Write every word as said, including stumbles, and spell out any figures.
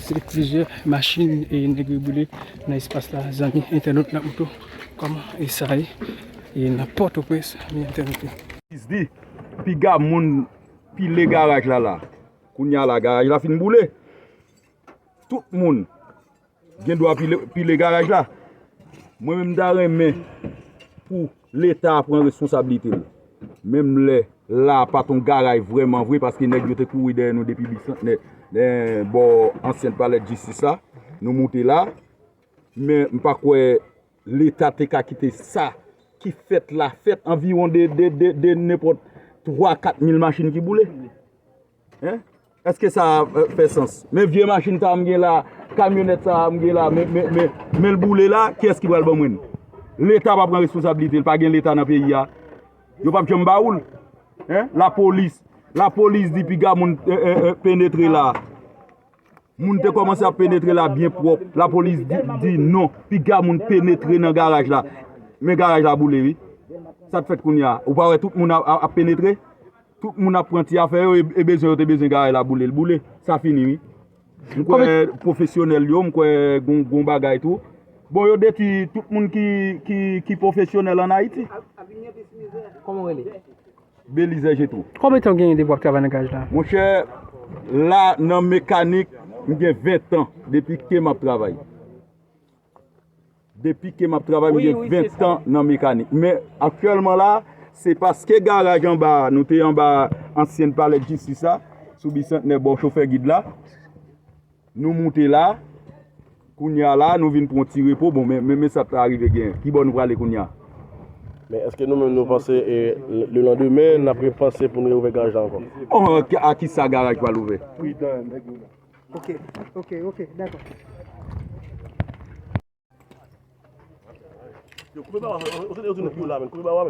Se plizyè machin e nèg yo boule nan espas la, zanmi entènot, n ap montre w kòman e sa ye e nan Pòtoprens, zanmi entènot yo. Polis di, piga moun pile garaj la la. Kounye a la, garaj la fin boule. Tout moun gen dwa pile, pile garaj la. Mwen menm, m ta renmen pou Leta pran responsablite l. Menm lè la pa t on garaj vrèman vre, paske nèg yo te kouri dèyè nou depi Bisantnè, bò ansyen palè jistis la, nou moute la. Men m pa kwè Leta te ka kite sa ki fèt la fèt, anviwon de, de, de, de nenpòt twa, kat mil machin ki boule. Hein? Èske sa, euh, fè sans? Men vye machin sa a m gen la, kamyonèt sa a m gen la, men, men, men, men l boule la, kiyès ki pral ban mwen l? Leta pa pran responsablite l, pa gen Leta nan peyi a. Yo p ap janm ba ou l. Hein? Lapolis, lapolis di piga moun, euh, euh, euh, penetre la. Moun te kòmanse ap penetre la byen pwòp. Lapolis di, di non, piga moun penetre nan garaj la. Men garaj la boule, wi. Sa t fèt kounye a? Ou pa wè tout moun ap, ap, ap penetre? Tout moun ap pran ti afè yo, e, e bezwen yo te bezwen garaj la boule, l boule. Sa fini, wi. M kwè pwofesyonèl yo, m kwè gon, gon bagay tou. Bon, yo detwi tout moun ki, ki, ki pwofesyonèl ann Ayiti. Kòman w rele? Belize Jetro. Konbyen tan w genyen depi w ap travay nan garaj la? Monchè, la nan mekanik, m gen ven tan depi ke m ap travay. Depi ke m ap travay, m gen ven tan nan mekanik. Men aktyèlman la, se paske garaj anba a, nou te anba ansyen palè jistis la, sou Bisantnè bò chofè gid la. Nou moute la. Kounye a la, nou vin pran ti repo. Bon, men, men, men sa t arive gen. Ki bò nou prale kounye a? Men èske nou menm nou panse, e, le, le landemen, n ap repanse pou nou reouvè garaj la ankò? Oh, a ki sa garaj pral ouvè? Ok, ok, ok, dakò. Yo, koupe ba w, yo, yo, yo, yo, yo, la, men, koupe ba w, men.